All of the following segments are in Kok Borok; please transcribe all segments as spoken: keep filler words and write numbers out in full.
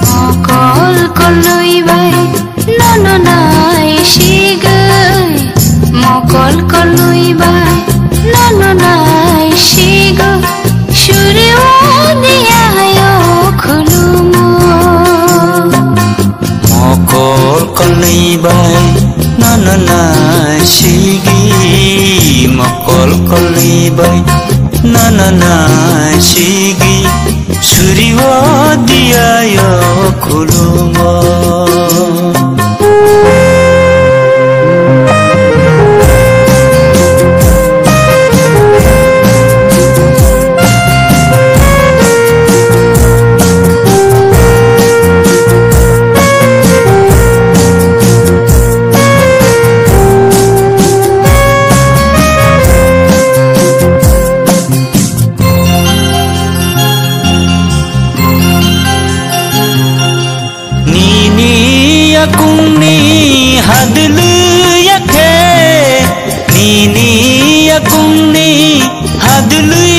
Mokol kolwi bai nono nai sigwi, mokol kolwi bai nono nai sigwi, suri o diya yo khulumo. Mokol kolwi bai nono nai sigwi, mokol kolwi bai nono nai sigwi, suri o diya yo khulumo. Nini yakungni hadlwi yakhe, nini yakungni hadlwi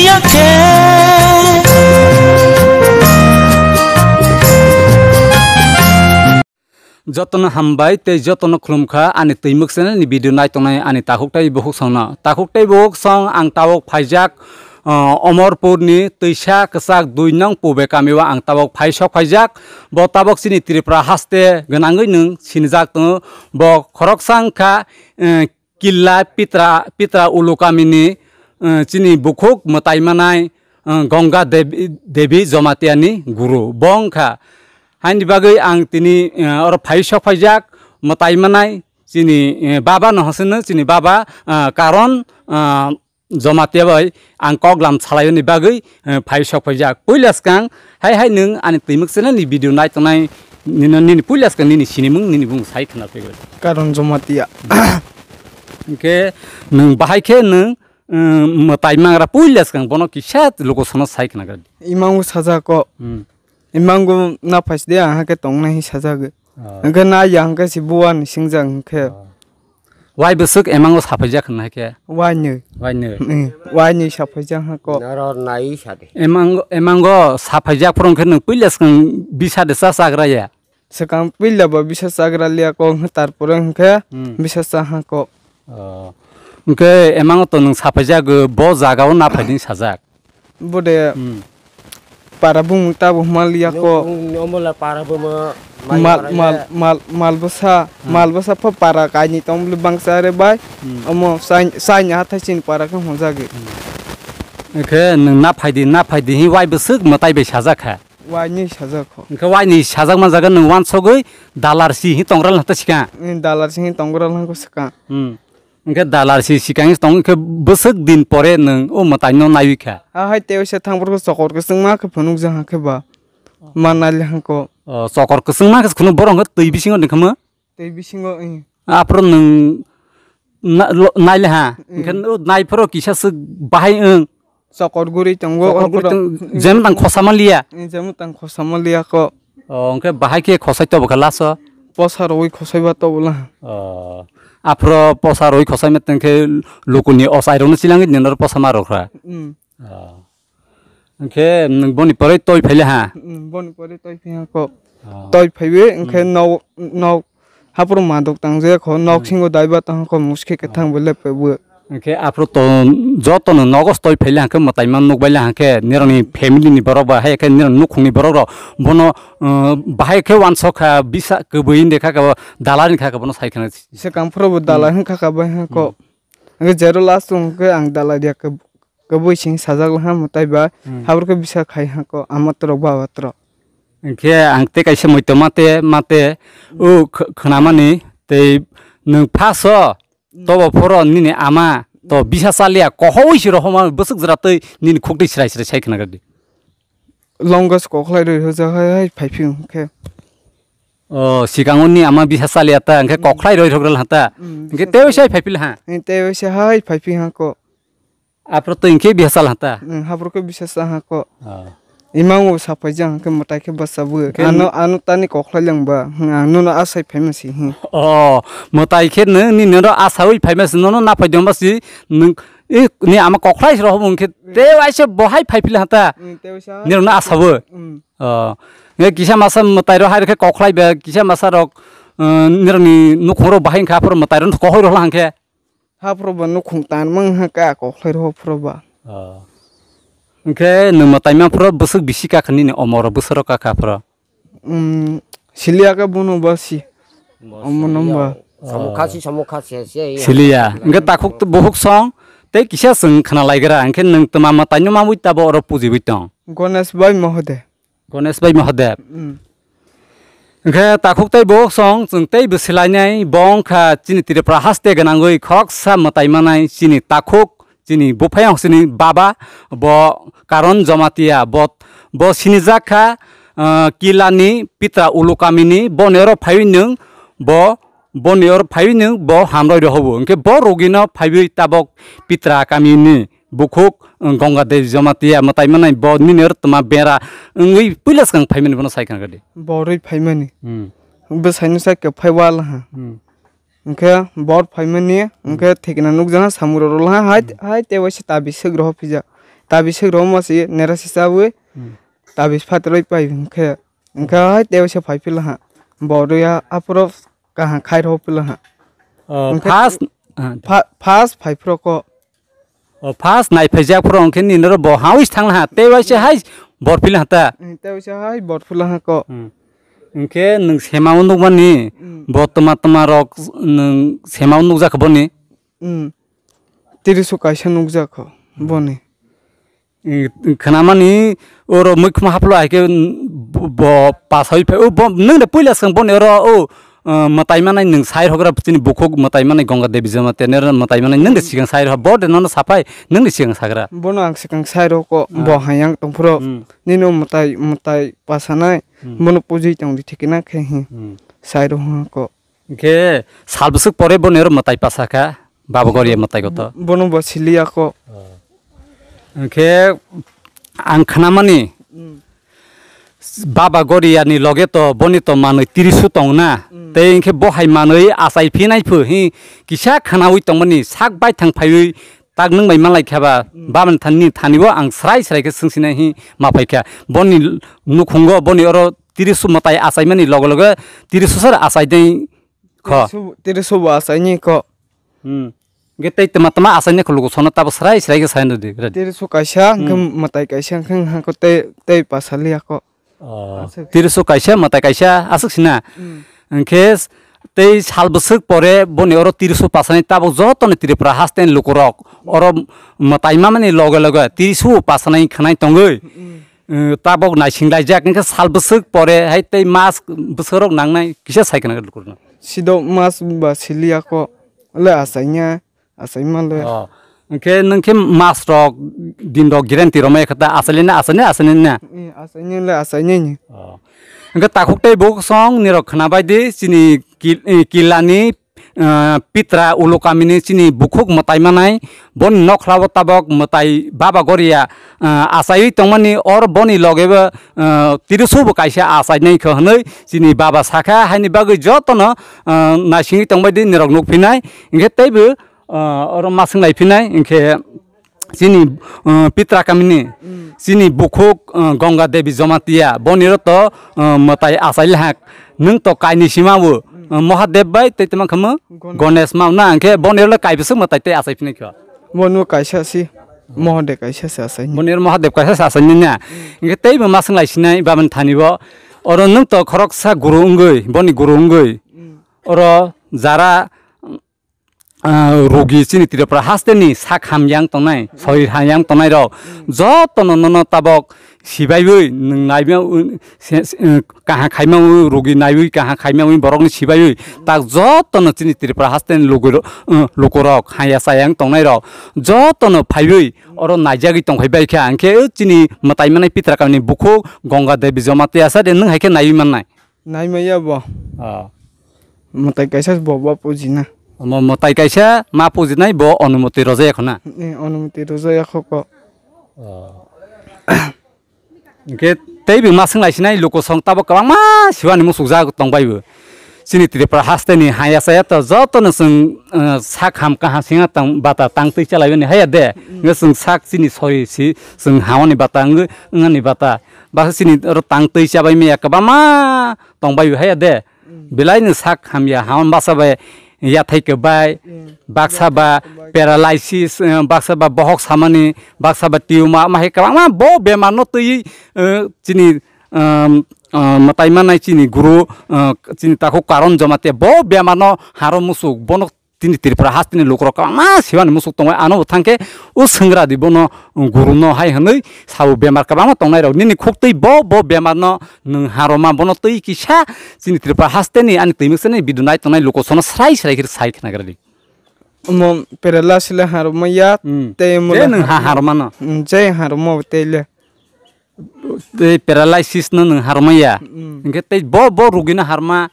yakhe. Jotono hambai tei jotono khulumkha ani Twimwk channel ni video naitongnai ani takhuk tei bukhuk songno. Takhuk tei bukhuk song ang tabuk phaijak, uh, Omorpur ni Twisa Kwchak dui nong Pube kami o ang tabuk phai sok phaijak. Bo tabuk chini Tripura haste gwnangwi nwng sinijak tongo. Bo khoroksa wngkha, uh, Killa Pitra, Pitra Ulu kamini, eh, chini bukhuk mwtai manai, eh, Ganga Devi, Devi Jamatia ni guru. Bo wngkha. Haini bagwi ang tini, eh, oro phai sok phaijak mwtai manai chini, eh, baba no hoseno chini baba, eh, Karon, eh, Jamatia bai ang kok lam salaiyoni bagwi, eh, phai sok phaijak. Puila swkang hai hai nwng ani Twimwk channel ni video nai tongnai nini, nini puila swkang nini sinimung nini bung sai khna pegwi. Karon Jamatia. Hwnkhe nwng bahai khe nwng, um, mwtai mangra puila swkang bono kisa luku sono sai khna gadi. Imango sajako. Hmm. Imango na phaisde ang hake tongnai hi sajagwi. Ah. Hwnkhe na ya hwnkhe si buani singjak hwnkhe. Ah. Wai bwswk emango saphaijak hwnna hai khe? Wainwi. Wainwi. Hmm, wainwi saphaijak hako. Noro nai sadi. Emango, emango saphaijak phuru hwnkhe nwng puila swkang bisa de cha chagra ya? Swkang puila bo bisa chagra liya ko, hwnkhe tarpore hwnkhe Hmm. bisa cha ha ko. Oh. Hwnkhe emango to nwng saphaijak, bo jaga o na phaidi sajak. Bode Hmm. para bumung tabo mal liya ko. Nung, nung, omola para bumung mal, mal, mal, mal bwsa, Hmm. mal bwsa pho para kaini tong bangsa re bai. Hmm. Omo sai, sai ni hathai chini para khe hwnjagwi. Hmm. Hwnkhe nwng na phaidi, na phaidi hi wai bwswk mwtai bai sajak kha. Wainwi sajak kho. Hwnkhe wainwi sajak man jaga nwng wansogwi dalar si hi tongral hata sikha. Ni dalar si hi tongral hangko sikha. Hmm. Hwnkhe dalar si sikang tong khe bwswk din pore nwng o mwtai no naiwi kha. Ha hai tei waisa thang borok chokor kwchwngma khe phunukjak ha khe ba. Ma naili hangko. O, chokor kwchwngma khe khunu borok hwnkhe twi bisingo ni khama? Twi bisingo, eh. Aphuru nwng na-, lo-, naili ha. Mm. Hwnkhe o nai phuru kisa swk bahai wng. Chokor guri tongo, Chokor guri aphuru tong-, jemon tang khosama liya. Eh, jemon tang khosama liya ko. O, hwnkhe bahai khe khosai tobo kha laso? Posa rwi khosai ba tobo la. O, aphuru posa rwi khosai ma tong khe lukuni osai rokno chilangwi nini oro posa ma rwkha. Mm. O. Hwnkhe nwng boni pore toi phaile ha? Mm, boni pore toi phai ha ko. O. Toi phaiwi hwnkhe Hmm. nok, nok haphuru maduk tang je kho, nok Hmm. singo daiba tang kho, muskhe khe thang bo lepe bo. Hwnkhe aphuru to joto no nogo stoi phaile hwnkhe mwtai ma nukbaile hwnkhe nirokni family ni borok ba hai khe nirok nukhungni borok rok bono, uh, bahai khe wansok kha bisa kwbwi de kha khe bo dalal ni kha khe bono sai khna. Swkang phuru bo dalal Hmm. hwnkha kha bai ha ko. Hmm. Hwnkhe zero last hwnkhe ang dalal ya khe kwbwi sing sajak laha mwtai ba Hmm. haborok khe bisa khai ha ko ama trok baba trok. Hwnkhe ang tei kaisa moito mate mate o kh-, khwnamani tei nwng phaso Hmm. tobo phoro nini ama to bisa chaliya kohowi si rohoma bwswk jora tei nini khuk twi srai srai sai khna gadi. Longas kokhlai rwi hoja hai hai phai phi hwnkhe. O, sikango ni ama bisa chaliya ta hwnkhe Hmm. kokhlai rwi rok rwla ta. Hmm, Hwnkhe bisa tei chaliya. Sai phai phi ha. Hwnkhe tei sai hai phai phi ha ko. Aphro twi hwnkhe bisa chal hata? Nwng haphro khe bisa chal ha ko. Ah. Imang bo sapai jang hwnkhe mwtai khe bwsa bo. Hwnkhe ano, ano tani koklai lang ba. Hwng ang nono asai phaima si hi. Oh, mwtai khe nwng ni nono asawi phaima si, nono naphai dongba si, nwng, eh, ni ama koklai rw hwnkhe te waisa bo hai phai phila hata. Hmm, te waisa. Ni nono asawi. Hmm. Oh. Nge kisa masa mwtai rw hai khe koklai ba, kisa masa rok, eh, nirok ni nukhung rok bahai hwnkhe aphro mwtai rw kohoi rw hwnkhe. Haphro bo nukhung tan mang ha ka koklai rw phro ba. Oh. Hwnkhe nwng mwtai ma phro bwswk bisi ka kha nini omor bwswk rok ka kha phro. Hmm, siliya ka bono ba si. Omo number. Samukha si, samukha si, si, si. Siliya. Hwnkhe takhuk bukhuk song tei kisa chwng khna lai gra. Hwnkhe nwng twma mwtai no mamwi tabo oro pujiwi tong. Ganesh bai Mahadev. Ganesh bai Mahadev. Mm. Hwnkhe takhuk tei bukhuk song chwng tei bwswlainai bo wngkha chini Tripura haste gwnangwi khoroksa mwtai manai chini takhuk chini buphayang chini baba bo Karon Jamatia bo, bo sinijak kha, ah, Kilani Pitra Ulu kamini boni oro phaiwi nwng bo, boni oro phaiwi nwng bo hamroi rohobo. Hwnkhe bo rogino phaiwi tabok Pitra kamini bukhuk, um, Ganga Devi Jamatia mwtai manai bo nini oro twma bera wngwi puila swkang phaimani bono sai khna di. Borwi phaimani. Hmm. Bwsaino sai kwphai wal ha. Hmm. Hwnkhe bor phaimani, hmm, hwnkhe thikna nukjaha samung rok rwlaha hai, hmm, hai tei waisa tabi swk rohor phija. Tabi swk rohor masi nera se chawi, hmm, tabi phatrwi pai hwnkhe, hwnkhe hai tei waisa phai phila ha. Borwi ha aphuru kaham khai rohor phila ha. Oh, hwnkhe first, ah, fa-, first phai phuru ko. O first nai phaijak phuru hwnkhe nini oro bo hawi thangla ha, tei waisa hai bor phila ha ta. Tei waisa hai bor phila ha ko. Hmm. Hwnkhe nwng sema o nukmani, hmm, bo tma tma rok nwng sema o nukjak kha boni? Hmm. Tirisu kaisa nukjak kho, hmm, boni. Khwnamani oro muikhuma haplo hai khe bo, bo pasawi phai, o bo nwng de puila swkang boni oro o, uh, mwtai manai nwng sai rwgra chini bukhuk mwtai manai Ganga Devi Jamatia nero mwtai manai nwng de, hmm, swkang sai rw bo de nono saphai nwng de swkang sagra. Bono ang swkang sai rw ko, ah, bo hayang tongphuru, hmm, nini o mwtai, mwtai pasanai, hmm, bono pujui tong di thikna khe hi, hmm, sai rw ko. Hwnkhe sal bwswk pore bono oro mwtai pasa kha, Baba Goria mwtai kotor. Bono bo siliya ko. Hwnkhe ang khnamani, hmm, Baba Goria ni loge to boni to manwi tirisu tong na. Hmm. Tei hwnkhe bo hai manwi achai phinai phu hi kisa khnaui tongmani sak baithang phaiwi tak nwng bai manlai kha ba, hmm, Baba ni thani, thani bo ang srai srai khe swngsinai hi ma phai kha. Boni nukhungo boni oro tirisu mwtai achaimani loge loge tirisu sar achai dei kho. Tirisu, tirisu bo achaini kho. Hmm. Ge tei tma tma achaini kho luku sono tabo srai srai khe sai no di, ready? Tirisu kaisa, hmm, hwnkhe mwtai kaisa, hwnkhe hwnkhe tei, tei pasali ako. Oh. Aswk. Tirisu kaisa, mwtai kaisa, aswk sina. Hmm. Hwnkhe tei sal bwswk pore boni oro tirisu pasani tabuk joto ni Tripura haste ni lukurok oro mwtai mamani loge loge tirisu pasanai khwnai tongwi. Hmm. Eh, tabok naising laijak, hwnkhe sal bwswk pore hai tei mas bwswk rok nangnai kisa sai khna lukurokno. Sido mas ba siliya ko le achaina, achaima le. Oh. Hwnkhe nwng khe mas rok din rok guarantee rwmai kha ta achailina achaina achaina na. Eh, achaina le achaina ni. Oh. Hwnkhe takhuk tei bukhuk song nirok khna bai di chini ki-, eh, kilani ah, Pitra ulo kamini chini bukhuk mwtai manai, boni nokhlao tabok mwtai Baba Goria, ah, achaiwi tongmani or boni logebo, ah, tirisu bo kaisa achainai kho hwnwi chini baba sakha, haini bagwi jotono, ah, naisingwi tongbai di nirok nukphinai, hwnkhe teibo, ah, oro maswng laiphinai, hwnkhe chini, uh, Pitra kamini, mm, chini bukhuk, uh, Ganga Devi Jamatia, boni oro to, uh, mwtai achai lahak, nwng to kaini sima bo, mm, uh, Mahadev bai tei tama khamu Ganesh. Ganesh ma na, hwnkhe boni oro le kai bwswk mwtai tei achai phini kho. Bono kaisa si, Mahadev kaisa se achai ni. Boni oro Mahadev kaisa se achai ni na. Mm. Hwnkhe teibo maswng lai sinai bamani thani bo. Oro nwng to khoroksa guru wngwi, boni guru wngwi. Mm. Oro jara ah, rugi chini Tripura haste ni sak hamyang tongnai, sorir hamyang tongnai rok, jotono nono tabok sibaiwi nwng naima, se, se, eh, kaha khaima wi rugi naiwi kaha khaima wi borokni sibaiwi tak jotono chini Tripura haste ni lugu ro-, eh, lukurok haya sayang tongnai rok jotono phaiwi oro naijagwi tongphai bai kha, hwnkhe o chini mwtai manai Pitra kamini bukhuk Ganga Devi Jamatia sa de nwng hai khe naiwi mannai. Naimaya bo. Ah. Mwtai kaisa bo, bo pujina. Omo mwtai kaisa ma pujinai bo onumoti rwjak ya khwna? Eh, onumoti rwjak ya kho ko. Hwnkhe teibo ma swng lai sinai, lukusong tabuk kwbangma siwani musukjak tong bai bo. Chini Tripura hasteni haya chaya to jotono chwng, eh, sak ham kaham singha tang bata tang twi chalai mani haya de. Hwnkhe chwng sak chini sori si chwng hawani bata wngwi, wngani bata. Baksa chini oro tang twi chabai maya kwbangma tong bai bo haya de. Belai no sak hamya, hamya baksa bai yathai kwbai, baksa ba paralysis, eh, baksa ba bohok samani, baksa ba tumor, ma hai kwbangma bo bemar no twi, eh, chini, um, uh, mwtai manai chini guru, uh, chini takhuk Karon Jamatia bo bemar no haro musuk bono tini Tripura hasteni lukurok kwbangma siwani musuk tongo, ano bo thangkhe o swngra di bono guru no hai hwnwi sabo bemar kwbangma tongnai rok nini khuk twi bo bo bemar no nwng haroma bono twi kisa chini Tripura hasteni ani twi mwksani video nai tongnai lukusono srai srai khe sai khna gra di. Omo paralysis le haroma ya, hmm, tei omo je le nwng ha haroma no. Hmm, je haroma bo tei le. Tei paralysis no nwng haroma ya. Hmm. Hwnkhe tei bo bo rugi no harma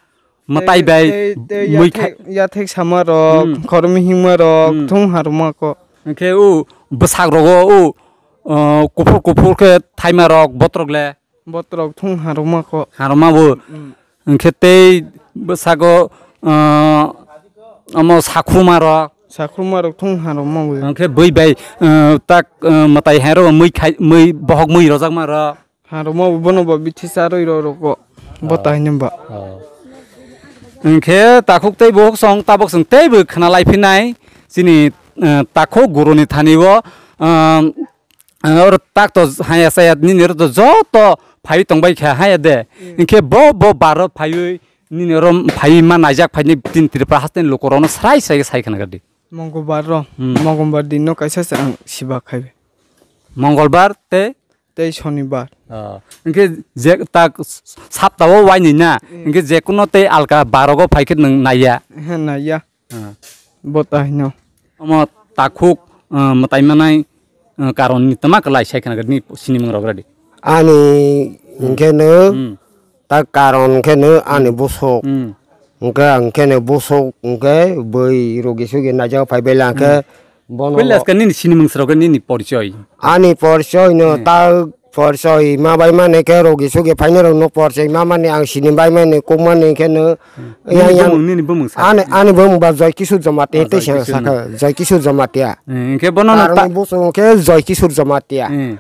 mwtai bai tei, tei mui yathek, yathek sama rok, hmm, khormi hingma rok, hmm, thung harma ko. Hwnkhe o bwsak rogo o, o, kuphur kuphur khe thaima rok botrok le. Botrok thung harma ko. Harma bo. Hmm. Hwnkhe tei bwsago, o, omo sakhuma rok. Sakhuma rok thung harma bo. Hwnkhe bui bai, o, tak, o, mwtai hai rok mui khai, mui bohok mui rojak ma rok. Harokma bo bono bo bithi charwi rw rwgo. Bo, oh, tahini ba. Oh. Hwnkhe takhuk tei bukhuk song tabuk chwng teibo khna lai phinai chini, eh, takhuk guruni thani o, um, eh, oro tak to haya chaya nini oro to joto phaiwi tong bai kha haya de. Hmm. Hwnkhe bo, bo baro phaiwi nini oro phaiwi ma naijak phaini tin Tripura hasteni lukurokno srai srai khe sai khna di. Mongolbar ro, hmm, Mongolbar dinno kaisa se ang siba khaibe. Mongolbar tei? Tei Sonibar. Oh, hwnkhe je tak saptao wainwi na, hmm, hwnkhe jekuno tei alka barogo phaikhe nwng naiya? He, naiya. Ah. Bo tahino. Omo takhuk, ah, mwtai manai, ah, karonni twma kwlai sai khna nini sinimung rok radi. Ani, hmm, hwnkhe no, hmm, ta karon khe no ani, hmm, bosok. Hmm. Hwnkhe ang khe no bosok hwnkhe bui rogi sogi naijak phai belai hwnkhe, hmm, bono puila khe nini sinimung srok nini porichoi. Ani porichoi no, hmm, ta porichoi ma bai mani khe rogi sogi phainai rok no porichoi ma mani ang sini bai mani kok mani khe no. Hmm. Yang, nini yang bumung, nini bumung sa. Ani, ani bumung ba Joy Kishore Jamatia, ah, tei Joy sa Kishore. Sakha Joy Kishore Jamatia. Hmm, hwnkhe bono no ta- bosok hwnkhe Joy Kishore Jamatia. Hmm.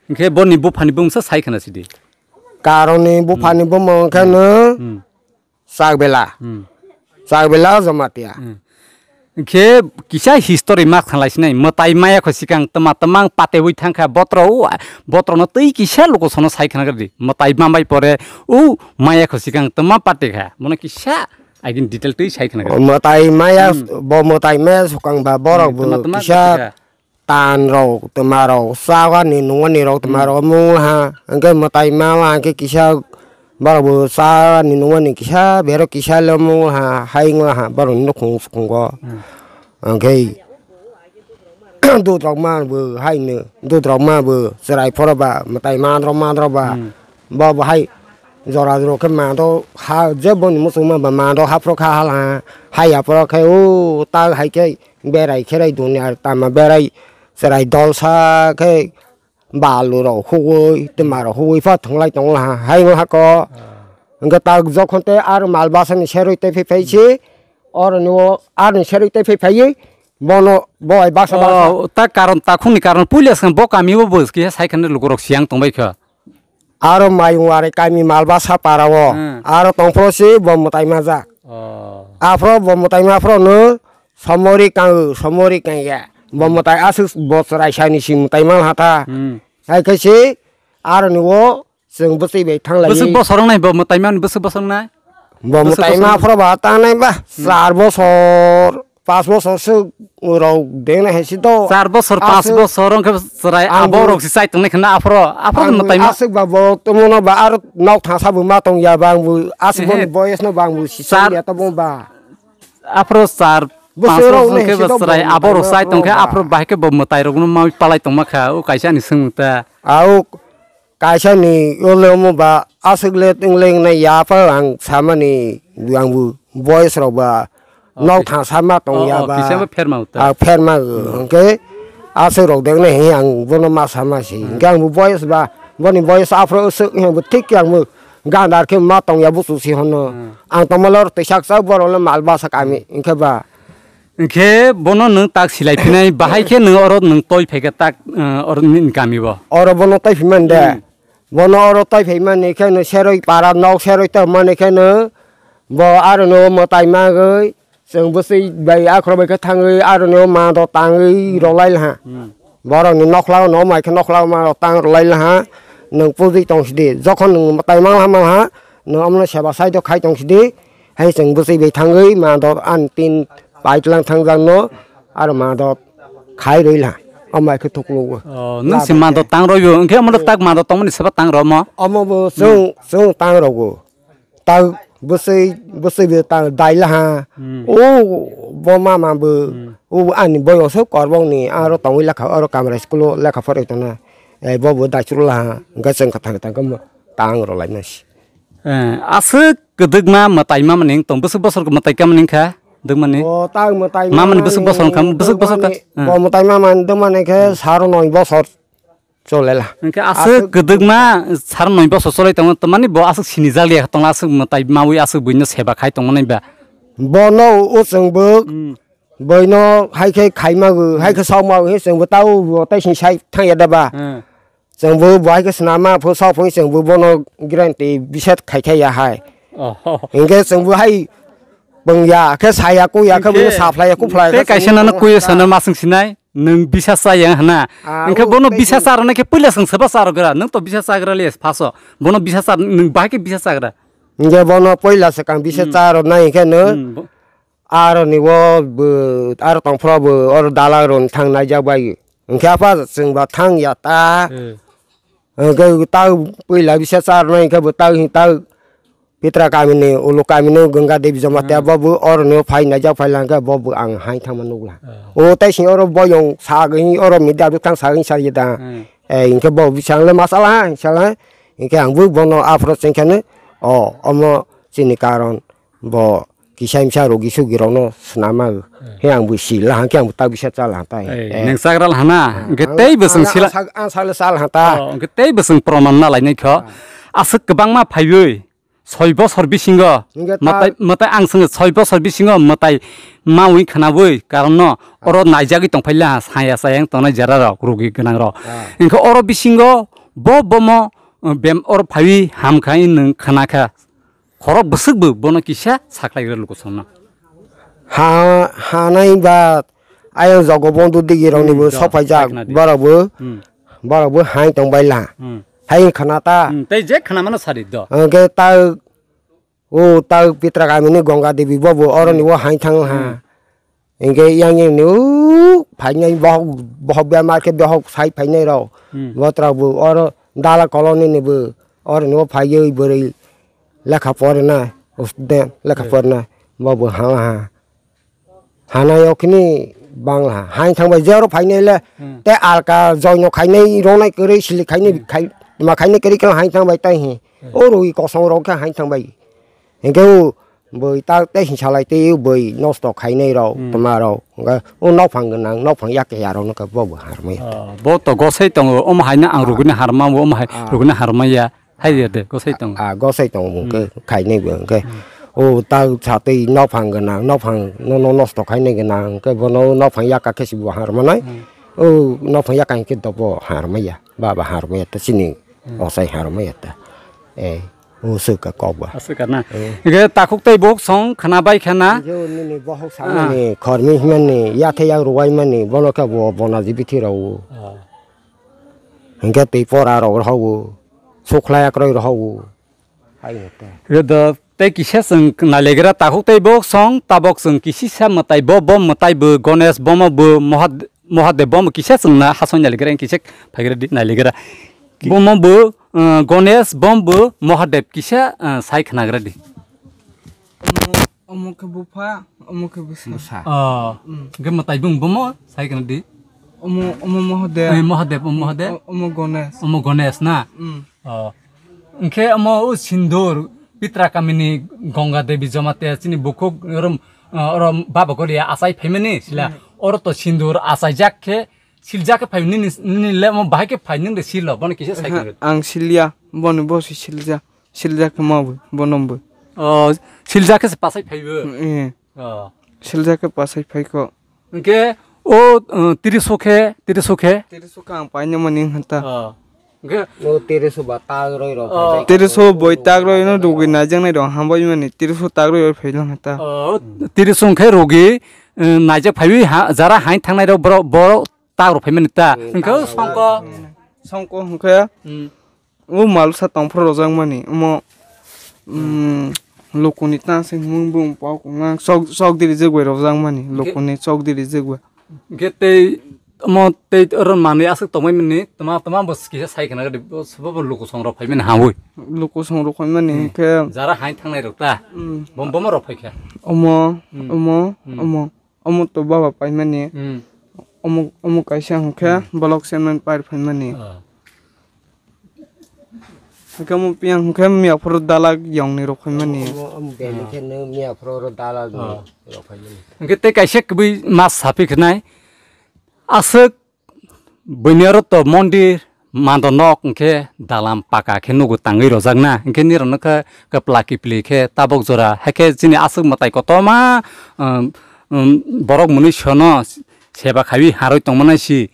Hwnkhe boni buphani bumung sa sai khna sidi. Karonni buphani, hmm, bumung khe no, hmm, Chakbela. Hmm. Chakbela Jamatia. Hmm. Hwnkhe kisa history ma khanlai sinai, mwtai maya kho sikang twma twmang pateui thangkha botro, u, botro no twi kisa lukusono sai khna di. Mwtai mambai pore u maya kho sikang twma pate kha. Bono kisa again detail twi sai khna. O mwtai maya, hmm, bo mwtai maya sukang ba borok, hmm, bo twma twma kisa pate kha. Tan rok, twma rok, chawani nungani rok, twma, hmm, rok mungha, hwnkhe mwtai ma hwnkhe kisa borok bo chawani nungani kisa berok kisa le mungha, hai wngha borok ni nukhung sukhungo. Hmm. Hwnkhe dudrok ma bo haino, dudrok ma bo chwrai phoro ba, mwtai ma rok ma rok ba, hmm, bo bo hai jora jora khe ma do ha je boni muchungma ba ma do haphro kha hala, hai aphro khe o ta hai khe. Berai kherai duni ar tama berai chwrai dolsa khe balu rok hugui twma rok hugui pha thwnglai tong laha hai wng hako. Ah. Hwnkhe tak jokhon tei aro mal bwsani serwi tei phai phai se oroni o aroni serwi tei phai phaiwi bono bo bai baksa baksa. Oh, ta karon takhukni karon puila swkang bo kami o bo kisa sai khani lukurok siyang tongbai kha. Aro Mayungwari kami Malbasa para o. Hmm. Aro tongphro si bo mwtai majak. Oh. Aphro bo mwtai ma phro no somori kang, somori kang ya. Bo mwtai aswk bo chwrai sani si mwtai man hatha. Hmm. Hai khe si aro ni o chwng bwswi bai thang lai. Bwswk bosor wngnai bo mwtai man bwswk bosor wngnai? Bo mwtai ma phro ba tangnai ba, hmm, char bosor, pas bosor se rok deng nai hai si do. Char bosor, pas bosor wngkhe chwrai ang abo bo rok si chai tongnai khna aphro, aphro ang bo mwtai ma. Aswk ba bo tongmano ba aro nok thangsa bo ma tong ya ba ang bo aswk boni boyes no ba ang bo si char ya to bo ba. Aphro char, pas bosor wngkhe chwrai abo rok chai tongkhe aphro bahai khe bo mwtai rok no ma palai tongma kha, o kaisa ni swngmung ta. Au kaisa ni ule omo ba aswk le tong leng nai ya pha ang samani ang bo boyes rok ba Oh, nok kis-, thangsa ma tong oh, ya oh, ba. Kisa ba pherma uta. Ah, pherma, hmm, hwnkhe aswk rok dengnai hi ang bono ma sama si. Hmm. Hwnkhe ang bo boyos ba, boni boyos aphro swk hi ang bo thik khe ang bo gandar khe ma tong ya busu si hono. Hmm. Ang tongma lor tei sak sak borok le mal basa kami, hmm, hwnkhe ba. Hwnkhe bono nwng tak silai phinai, bahai khe nwng oro nwng toi phaikhe tak, eh, oro nini kami bo. Oro bono toi phimani de. Hmm. Bono oro toi phaimani khe no seroi para nok seroi tongmani khe no bo aro no mwtai magwi chwng bwswi bai akhro bai khe thangwi aro no ma do tangwi, hmm, rolai laha. Hmm. Borok ni nokhlao no mai khe nokhlao ma do tang rolai laha. Nwng pujui tong sidi, jokhon nwng mwtai mang laha mang laha nwng omono seba sai do khai tong sidi. Hai chwng bwswi bai thangwi ma do an tin paitlang thangjak no aro ma do khai roi laha. O mai khe thuklugo. Oh, nwng se ma do tang roi bo, hwnkhe omono tak ma do tongmani seba tang rw mo? Omo bo chwng, hmm, chwng tang rw go. Tak bwswi, bwswi bo tang dai laha. Hmm. O bo mama bo, hmm, o ani boyong se korbong ni aro tongwi lekha oro kamra school o lekha phorwi tongna. Eh, bo bo daichuk laha, hwnkhe chwng kwthang kwthang khe tang rw lai nai se. Eh, aswk kwdwkma mwtai mamani wng tong, bwswk bosor mwtai kamani wngkha, dwkmani? O, tak mwtai mamani bwswk bosor wngkha, bwswk bosor ka, dwkmani, eh, bo mwtai mamani dwkmani khe, hmm, saro noi bosor cholela. Hwnkhe aswk, aswk kwdwkma saro noi bosor cholai tongo, tamani bo aswk sinijak liya tongla, aswk mwtai mawi aswk buino seba khai tongmani ba? Bono o chwng bo, hmm, buino hai khe khai mago, hai khe, hmm, sok mago, he chwng bo tao bo tai sing sai thang ya da ba? Hmm. Chwng bo bo hai khe swnama pho sok phung chwng bo bono guarantee bisat khai thai ya hai. Oh. Hingke chwng bo hai pung ya khe saya ku ya khe bo hingke saphlai ya ku phlai tei khe kaisa chwng nano bo kuya hai sana masing sinai nwng bisa saya hana. Ah, hingke oh, bono tei bisa chwng sa rwna khe puila chwng seba sa rwgra, nwng to bisa chagra le phaso. Bono bisa cha nwng bahai khe bisa chagra. Hingke bono puila swkang bisa, hmm, cha rwnai hingke no. Hmm, bo- Aro ni o bo aro tongphro bo oro dalang rok thang naijak bai. Hingke apha chwng ba thang ya ta. Hmm. Hingke ta puila bisa charnai hingke bo ta hing ta Pitra kami ni ulo kami ni Ganga Devi Jamatia, hmm, bo bo oro ni phai naijak phai lang khe bo bo ang hai thang ma nukla. Hmm. O tai sing oro boyong sa gwi oro media rok thang sa gwi sa ye da. Hmm. Eh, hingke bo bisang le masala ha, sala ha. Hingke ang bo bono aphro chengkha ne, o, omo chini karon. Bo kisa misa rogi sugi rokno swnama, hmm, he ang bo si lahang khe ang bo tak bisa cha lahang tai. Ei, eh, nwng chagra lahana, ah, hwnkhe ang, tei bwswng ang, sila-, ang sak-, ang sakle cha lahang ta. Oh, hwnkhe tei bwswng proman na lainai kho. Ah. Aswk kwbangma phaiwi soi bosor bisingo hwnkhe ta mwtai, mwtai ang swngno soi bosor bisingo mwtai mawi khwnawi karonno oro naijagwi tongphaila saya sayang tongnai jera rok rogi gwnang rok. Ah. Hwnkhe oro bisingo bo bomo, uh, bem oro phaiwi hamkha nwng khwnakha. Khorok bwswk bo bono kisa saklaigra lukusongno. Ha, hanai ba ayang jogo bondo digi rokni bo, hmm, do, sokpaijak, saikna di. Borok bo, hmm, borok bo hai tongbaila. Hmm. Hai khana ta. Hmm, tei je khana mano sadi do. Hwnkhe ta, o ta Pitra kamini Ganga Devi bo bo oroni, hmm, bo hai thang ha. Hmm. Hingke yang yang ni, o, phainai bohok, bohok bemar khe bohok sai phainai rok. Hmm. Botrok bo oro dala colony ni bo oro ni bo phaiwi bwrwi lekha porna, student lekha, hmm, porna, bo bo ha ha. Hanai o khini bangla ha. Hain thang bai jero phainai le, hmm, te alka joino khainai ronai kwrwi sili khainai, hmm, khai, ma khainai kwrwi khe hain thang bai tai hi. Hmm. O rwi kosong rok khe hain thang bai. Hingke o boi ta tei hinsalai tei o boi nosto khainai rok, hmm, toma rok. Hingke o nokphang gwnang, nokphang yak ya rok no khe bo bo harmai ya. Oh, bo to gosai tongo, omo hai no ang, ah, rugui no harma, bo omo hai, ah, rugui no harmai ya. Hai ya de, gosai tongo. Ah, gosai tongo, hmm, hingke khainai bo hingke. Hmm. O ta sa tei nokphang gwnang, nokphang no, no nosto khainai gwnang, hingke bono nokphang yak khe si bo harmanai. Hmm. O nokphang yak khe dobo harmai ya, ba ba harmai ya ta chini, hmm, osai harmai ya ta. Eh. O swk ka kok ba. Aswk ka na. Eh. Hingke takhuk tei bok song khwna bai kha na. Hingke o nini bohok, ah, samani, khormi himani, yathai yak rwai mani, bono khe bo bona jibithi rw o. Ah. Hingke twi pora rok rw o. Sukhlai yak roi rw o. Hai hete. Hingke do tei kisa chwng nailegra takhuk tei bok song tabok chwng kisisa mwtai bo, bo mwtai bo Ganesh bomo bo Mohad-, Mohadev bomo kisa chwng na hasoi nailegra kisa phaigra di nailegra. Ki- Bomo bo, uh, Ganesh, bom bo Mohadev kisa, uh, sai khnagra di. Omo, omo khe bupha, omo khe bwsa. Bwsa. Oh, mm, hingke mwtai bung bomo sai khna di. Omo, omo Mohadev. Eh, Mohadev, omo Mohadev. O-, omo Ganesh. Omo Ganesh na? Mm. Oh. Hingke omo o Sindur, Pitra kamini Ganga Devi Jamatia chini bukhuk rom Ah, oro baba goriya achai phaimani sila. Hmm. Oro to sindur achaijak khe, siljak khe phai nini, nini le mo bahai khe phai nung de silo, bono kisa sai khe. Ang silya, bono bo si silja, silja khe ma bo, bono bo. Oh, siljak khe se pasai phaibo. Eh. Oh. Siljak khe pasai phai ko. Hwnkhe o, uh, tiriso khe, tiriso khe? Tiriso khe ang paina mani hwnta. Oh. Hwnkhe no tiriso ba tag roi rok. Oh. Tiriso boi tag roi no dugui naijak nai rok hambai mani, tiriso tag roi rok phai lang hwnta. Oh, tiriso hwnkhe rogi, uh, naijak phaiwi ha, jara hain thangnai rok borok, borok tag rok phaimani ta. Hmm, hwnkhe tag rok songko. Songko hwnkhe. Hmm. O malusa tongphuru rwjakmani, omo, mm, lukuni ta se himung bung pok wngna sok, sok diri jwk bai rwjakmani, hwnkhe lukuni sok diri jwk bai. Hwnkhe tei omo tei oro manwi aswk tongmani, tma, tma bo kisa sai khna gadi, bo, bo, bo luku song rok phaimani hawi. Luku song rok phaimani, hmm, hwnkhe jara hain thangnai rok ta. Hmm. Bom, bom rok phaikha. Omo, hmm, omo, hmm, omo. Omo to baba paimani. Hmm. Omo, omo kaisa hwnkhe, hmm, block chairman pai phaimani. Ah. Hwnkhe omo piyang hwnkhe miyaphuru dalak yongni rok phaimani. Omo, omo beli, ah, khe no miyaphuru oro dalak, ah, rok phaimani. Hwnkhe tei kaisa kwbwi mas sapi khnai. Aswk Buini oro to mondir, mando nok hwnkhe dalam paka khe nugo tangwi rojak na, hwnkhe nirok nokha kwpla kipli khe tabok jora, haikhe chini aswk mwtai kotorma, um, um, borok mwnwi sono seba khaiwi harwi tongmani si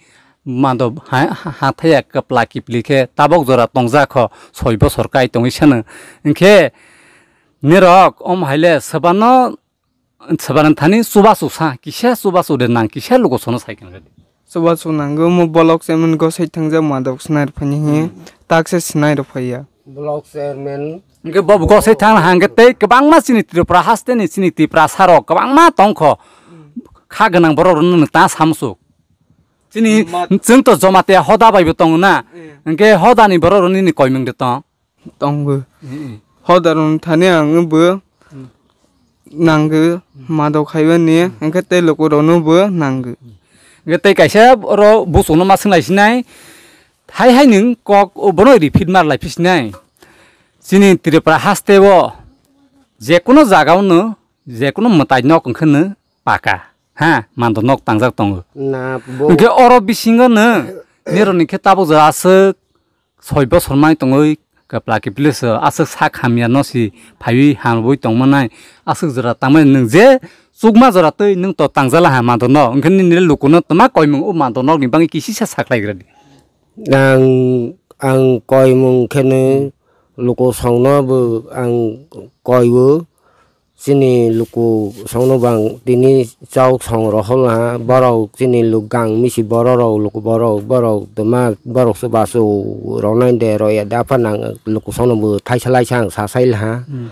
mando ha-, ha-, hathaya kwpla kipli khe tabok jora tongjak kho soi bosor kai tongwi sano, hwnkhe nirok om haile swbano Swbana thani chubachu sa, kisa chubachu de nang, kisa lugo sono sai khe nang de. Chubachu nango, mo block chairman go sai thangjak ma dok sinai rok phani hi, hmm, tak se sinai rok phaiya. Block chairman. Hwnkhe bo go sai thang hangkhe tei kwbangma chini Tripura haste ni chini Tripura sarok kwbangma tongkho. Kha gwnang borok rok nung ta samsuk. Chini ma- chwng to Jamatia hoda bai bo tongo na. Hmm. Hwnkhe hoda ni borok rok nini koimung de tong. Tongo. Mm, mm. Hodarok thani ang bo, mm, nango, mm, madok khaibani, mm, hwnkhe tei lukurokno bo nango. Hwnkhe tei kaisa oro buchukno ma swnglai sinai, hai hai nwng kok bono repeat mar lai phi sinai. Chini Tripura haste o jekunu jaga o no, jekunu mwtai nok wngkhe no paka, ha, mando nok tangjak tongo. Na, bo- Hwnkhe oro bisingo no, nirokni khe tabuk jora aswk, soi bosor mai tongwi kwpla kipli se aswk sak hamya no si phaiwi hamwi tongmanai aswk jora tangmani nwng je chukma jora twi nwng to tangjala ha mando no hwnkhe nini lukuno twma koimung o mando nok ni bagwi kisisa saklai gra di. Ang, ang koimung kheno luku songno bo ang koiwo. Chini luku songno bang tini chao song rohol ha, borok chini luk gang misi borok rok, luku borok, borok toma, borok se basu ronai de roya de, aphano ang luku songno bo thaisa laisa ang sa sai laha. Hmm.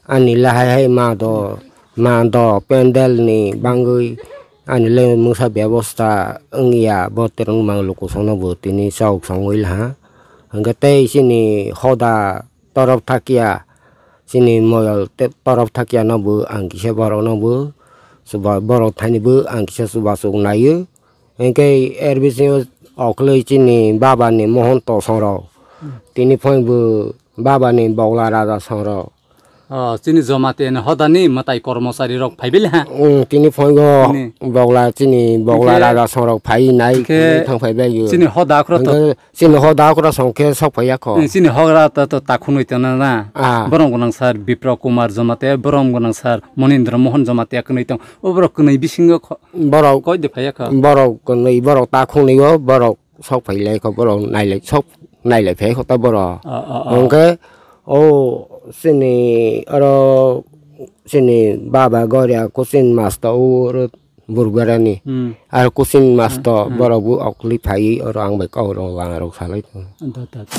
Ani lahai hai ma do, ma do pendel ni bangwi ani le mungsa bebosta wngya, bo terung mang luku songno bo tini chao songwi laha. Hwnkhe tei chini hoda torop thakya, chini moyol te-, torop thakya no bo ang kisa borok no bo, chuba-, borok thani bo ang kisa chubachu naio. Hwnkhe er bisingo okoloi chini baba ni mohon tosong rok. Hmm. Tini phai bo baba ni bogla raja song rok. Oh, chini Jamatia ni hoda ni mwtai kormochari rok phai bili ha. Hmm, tini phai bo bogla chini bogla raja song rok phai nai, hwnkhe thang phai bai yo. Chini hoda khoro to Hwnkhe Chini hoda okra song khe sok phaiya kho. Eh, chini hogra ta, ta, takhunwi tongna na. Ah. Borom gwnang sir Bipra Kumar Jamatia, borom gwnang sir Monindra Mohan Jamatia kwnwi tong. O borok kwnwi bisingo kho-, borok koi de phaiya kho. Borok kwnwi, borok takhunwi o, borok sok phai lai kho, borok nailai sok, nailai phai kho ta borok. Ah, ah, ah. Hwnkhe o chini oro chini baba goria kuchin master o oro Burgarani. Hmm. Ar kucing master, hmm, borok bo okli phai oro ang bai kok rok lang rok salai tongo. Da, da, da.